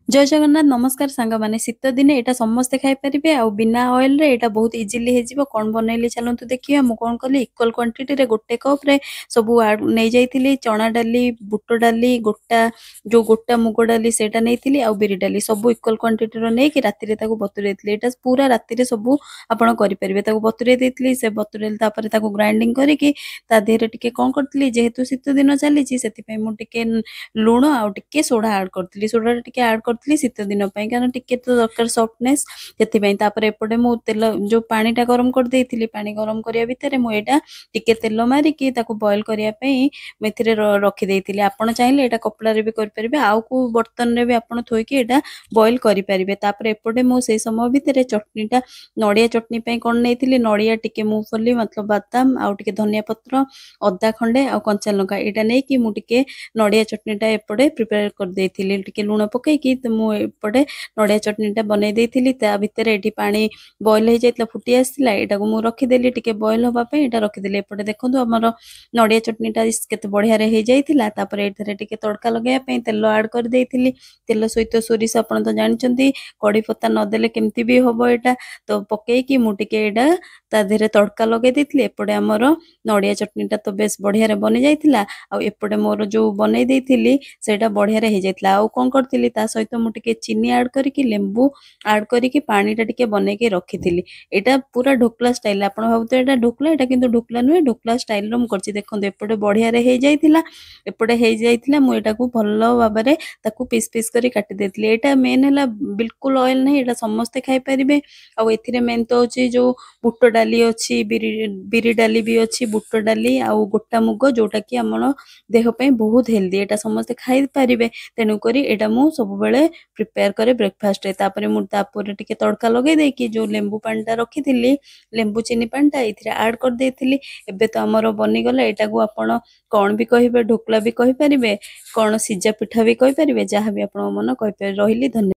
ଜୟ ଜଗନ୍ନାଥ, ନମସ୍କାର ସାଙ୍ଗମାନେ। ଶୀତ ଦିନେ ଏଇଟା ସମସ୍ତେ ଖାଇପାରିବେ ଆଉ ବିନା ଅଏଲରେ ଏଇଟା ବହୁତ ଇଜିଲି ହେଇଯିବ। କ'ଣ ବନେଇଲି ଚାଲନ୍ତୁ ଦେଖିବା। ମୁଁ କ'ଣ କଲି, ଇକ୍ୱାଲ୍ କ୍ୱାଣ୍ଟିଟିରେ ଗୋଟେ କପ୍ରେ ସବୁ ନେଇଯାଇଥିଲି ଚଣା ଡାଲି, ବୁଟ ଡାଲି, ଗୋଟା ଯେଉଁ ଗୋଟା ମୁଗ ଡାଲି ସେଇଟା ନେଇଥିଲି ଆଉ ବିରି ଡାଲି, ସବୁ ଇକ୍ୱାଲ୍ କ୍ୱାଣ୍ଟିଟିର ନେଇକି ରାତିରେ ତାକୁ ବତୁରେଇଥିଲି। ଏଇଟା ପୁରା ରାତିରେ ସବୁ ଆପଣ କରିପାରିବେ। ତାକୁ ବତୁରେଇ ଦେଇଥିଲି, ସେ ବତୁରେଇଲି, ତାପରେ ତାକୁ ଗ୍ରାଇଣ୍ଡିଙ୍ଗ କରିକି ତା ଦେହରେ ଟିକେ କ'ଣ କରିଥିଲି, ଯେହେତୁ ଶୀତ ଦିନ ଚାଲିଛି ସେଥିପାଇଁ ମୁଁ ଟିକେ ଲୁଣ ଆଉ ଟିକେ ସୋଢ଼ା ଆଡ଼୍ କରିଥିଲି। ସୋଢ଼ାଟା ଟିକେ ଆଡ଼୍ କରିଥିଲି ଶୀତ ଦିନ ପାଇଁ, କାରଣ ଟିକେ ତ ଦରକାର ସଫ୍ଟନେସ୍, ସେଥିପାଇଁ। ତାପରେ ଏପଟେ ମୁଁ ତେଲ ଯେଉଁ ପାଣିଟା ଗରମ କରିଦେଇଥିଲି, ପାଣି ଗରମ କରିବା ଭିତରେ ମୁଁ ଏଇଟା ଟିକେ ତେଲ ମାରିକି ତାକୁ ବଏଲ୍ କରିବା ପାଇଁ ମୁଁ ଏଥିରେ ରଖିଦେଇଥିଲି। ଆପଣ ଚାହିଁଲେ ଏଇଟା କପଡ଼ାରେ ବି କରିପାରିବେ, ଆଉ କେଉଁ ବର୍ତ୍ତନରେ ବି ଆପଣ ଥୋଇକି ଏଇଟା ବଏଲ୍ କରିପାରିବେ। ତାପରେ ଏପଟେ ମୁଁ ସେଇ ସମୟ ଭିତରେ ଚଟଣିଟା, ନଡ଼ିଆ ଚଟଣି ପାଇଁ କ'ଣ ନେଇଥିଲି, ନଡ଼ିଆ ଟିକେ, ମୁଙ୍ଗଫଲି ମତଲବ ବାଦାମ ଆଉ ଟିକେ ଧନିଆ ପତ୍ର, ଅଦା ଖଣ୍ଡେ ଆଉ କଞ୍ଚା ଲଙ୍କା, ଏଇଟା ନେଇକି ମୁଁ ଟିକେ ନଡ଼ିଆ ଚଟଣିଟା ଏପଟେ ପ୍ରିପେୟାର କରିଦେଇଥିଲି। ଟିକେ ଲୁଣ ପକେଇକି ମୁଁ ଏପଟେ ନଡ଼ିଆ ଚଟଣିଟା ବନେଇ ଦେଇଥିଲି। ତା ଭିତରେ ଏଠି ପାଣି ବଏଲ୍ ହେଇଯାଇଥିଲା, ଫୁଟି ଆସିଥିଲା। ଏଇଟାକୁ ମୁଁ ରଖିଦେଲି ଟିକେ ବଏଲ୍ ହେବା ପାଇଁ, ଏଇଟା ରଖିଦେଲି। ଏପଟେ ଦେଖନ୍ତୁ ଆମର ନଡ଼ିଆ ଚଟଣିଟା କେତେ ବଢ଼ିଆରେ ହେଇଯାଇଥିଲା। ତାପରେ ଏଥିରେ ଟିକେ ତଡ଼କା ଲଗାଇବା ପାଇଁ ତେଲ ଆଡ଼୍ କରିଦେଇଥିଲି। ତେଲ ସହିତ ସୋରିଷ, ଆପଣ ତ ଜାଣିଛନ୍ତି କଡ଼ି ପତ୍ତା ନଦେଲେ କେମିତି ବି ହବ ଏଇଟା, ତ ପକେଇକି ମୁଁ ଟିକେ ଏଇଟା ତା ଦେହରେ ତଡ଼କା ଲଗାଇ ଦେଇଥିଲି। ଏପଟେ ଆମର ନଡ଼ିଆ ଚଟଣିଟା ତ ବେଶ ବଢ଼ିଆରେ ବନିଯାଇଥିଲା ଆଉ ଏପଟେ ମୋର ଯେଉଁ ବନେଇ ଦେଇଥିଲି ସେଇଟା ବଢ଼ିଆରେ ହେଇଯାଇଥିଲା। ଆଉ କ'ଣ କରିଥିଲି, ତା ସହିତ ମୁଁ ଟିକେ ଚିନି ଆଡ଼୍ କରିକି ଲେମ୍ବୁ ଆଡ଼୍ କରିକି ପାଣିଟା ଟିକେ ବନେଇକି ରଖିଥିଲି। ଏଇଟା ପୁରା ଢୋକଲା ଷ୍ଟାଇଲ୍। ଆପଣ ଭାବୁଥିବେ ଏଇଟା ଢୋକଲା, ଏଇଟା କିନ୍ତୁ ଢୋକଲା ନୁହେଁ, ଢୋକଲା ଷ୍ଟାଇଲ୍ର ମୁଁ କରିଛି। ଦେଖନ୍ତୁ ଏପଟେ ବଢ଼ିଆରେ ହେଇଯାଇଥିଲା, ଏପଟେ ହେଇଯାଇଥିଲା। ମୁଁ ଏଇଟାକୁ ଭଲ ଭାବରେ ତାକୁ ପିସ୍ ପିସ୍ କରି କାଟି ଦେଇଥିଲି। ଏଇଟା ମେନ୍ ହେଲା ବିଲକୁଲ ଅଏଲ୍ ନାହିଁ, ଏଇଟା ସମସ୍ତେ ଖାଇପାରିବେ। ଆଉ ଏଥିରେ ମେନ୍ ତ ହେଉଛି ଯେଉଁ ବୁଟ ଡାଲି ଅଛି, ବିରି ଡାଲି ବି ଅଛି, ବୁଟ ଡାଲି ଆଉ ଗୋଟା ମୁଗ, ଯେଉଁଟାକି ଆମର ଦେହ ପାଇଁ ବହୁତ ହେଲ୍ଦି, ଏଇଟା ସମସ୍ତେ ଖାଇପାରିବେ। ତେଣୁକରି ଏଇଟା ମୁଁ ସବୁବେଳେ ପ୍ରିପେୟାର କରେ ବ୍ରେକଫାଷ୍ଟରେ। ତାପରେ ମୁଁ ତାପରେ ଟିକେ ତଡ଼କା ଲଗାଇ ଦେଇକି ଯେଉଁ ଲେମ୍ବୁ ପାଣିଟା ରଖିଥିଲି, ଲେମ୍ବୁ ଚିନି ପାଣିଟା ଏଇଥିରେ ଆଡ଼୍ କରିଦେଇଥିଲି। ଏବେ ତ ଆମର ବନିଗଲା। ଏଇଟାକୁ ଆପଣ କ'ଣ ବି କହିବେ, ଢୋକଲା ବି କହିପାରିବେ, କ'ଣ ସିଝା ପିଠା ବି କହିପାରିବେ, ଯାହା ବି ଆପଣଙ୍କ ମନ କହିପାରିବେ। ରହିଲି, ଧନ୍ୟବାଦ।